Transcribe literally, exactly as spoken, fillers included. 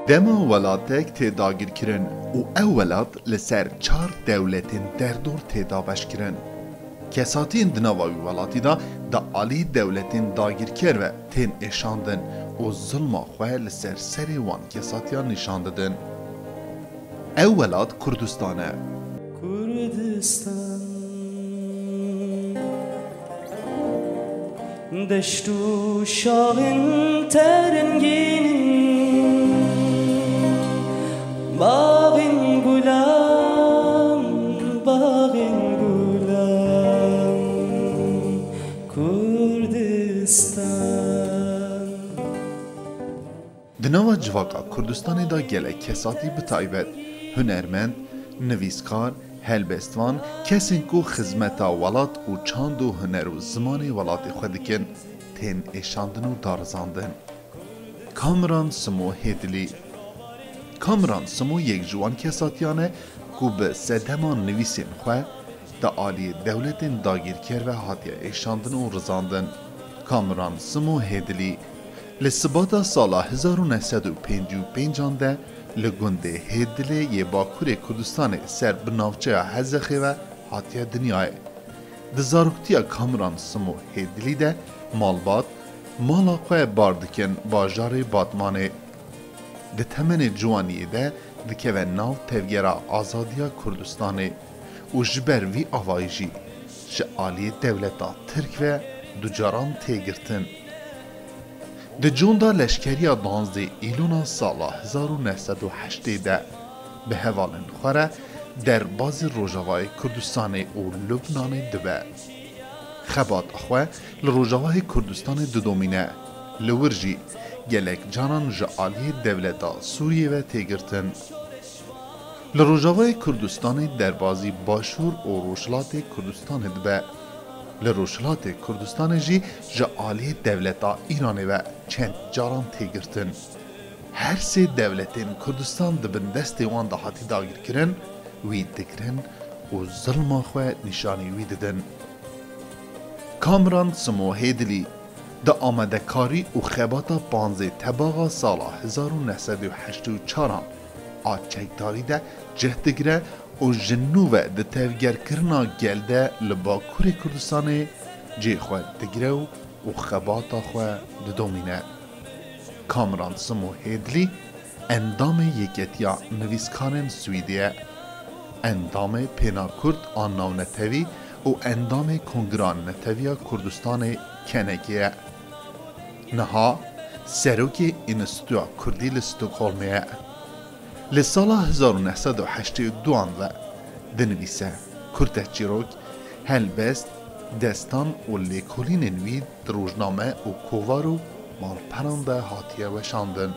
Dema welatek tê dagirkirin û ew welat li ser çar dewletên derdor tê dabeşkirin. Kesatiyên di nava wî welatî de di alî dewletên dagirker ve tên êşandin û zilma xwe li ser serê wan kesatiyan nîşan didin. Ew welat Kurdistan e. Kurdistan. Deşt û şaxên te rengîn in, baxên gulan, baxên gulan, Kurdistan. Di nava civaka Kurdistanê de gelek kesatî bi taybet hunermend, nivîskar, helbestvan, kesên ku xizmeta welat û çand û huner û zimanê welatê xwe dikin, tên êşandin û darizandin. Kamran Simo Hêdilî. Kamran Simo yek ji wan kesatiyan e ku bi sedema nivîsên xwe di aliyê dewletên dagirker ve hatiye êşandin û rizandin. Kamran Simo Hêdilî li Sibata sala hezar û neh sed û pêncî û pêncan de li gundê Hêdilê yê Bakurê Kurdistanê ser bi navçeya Hezexê ve hatiye dinyayê. Di zaroktiya Kamran Simo Hêdilî de malbat mala xwe bar dikin bajarê Batmanê. Di temenê ciwaniyê de dikeve nav tevgera azadiya Kurdistanê û ji ber vî avayî jî ji aliyê dewleta Tirk ve du caran tê girtin. Di conda leşkeriya duwazdeh Îlona sala hezar û neh sed û heştê de bi hevalên xwe re derbazî Rojavayê Kurdistanê û Lubnanê dibe. Xebata xwe li Rojavayê Kurdistanê didomîne. Li wir jî gelek caran ji aliyê dewleta Sûriyê ve tê girtin. Li Rojavayê Kurdistanê derbazî Başûr û Rojhilatê Kurdistanê dibe. Li Rojhilatê Kurdistanê jî ji aliyê dewleta Îranê ve çend caran tê girtin. Her sê dewletên Kurdistan di bin destê wan de hatî dagirkirin, wî digirin û zilma xwe nîşanî wî didin. Kamran Simo Hêdilî di amadekarî û xebata panzdeh Tebaxa sala hezar û neh sed û heştê û çaran a çekdarî de cih digire û ji nû ve di tevgerkirina gel de li Bakurê Kurdistanê cihê xwe digire û û xebata xwe didomîne. Kamran Simo Hêdilî endamê Yeketiya Nivîskarên Swîdê ye. Endamê Pêna Kurd a Navnetewî û endamê Kongira Neteviya Kurdistanê, K N K, ye. Niha serokê Înstitûya Kurdî li Stockholmê ye. Li sala hezar û neh sed û heştê û duan ve dinivîse, kurteçîrok, helbest, destan û lêkolînên wî di rojname û kovar û malperan de hatiye weşandin.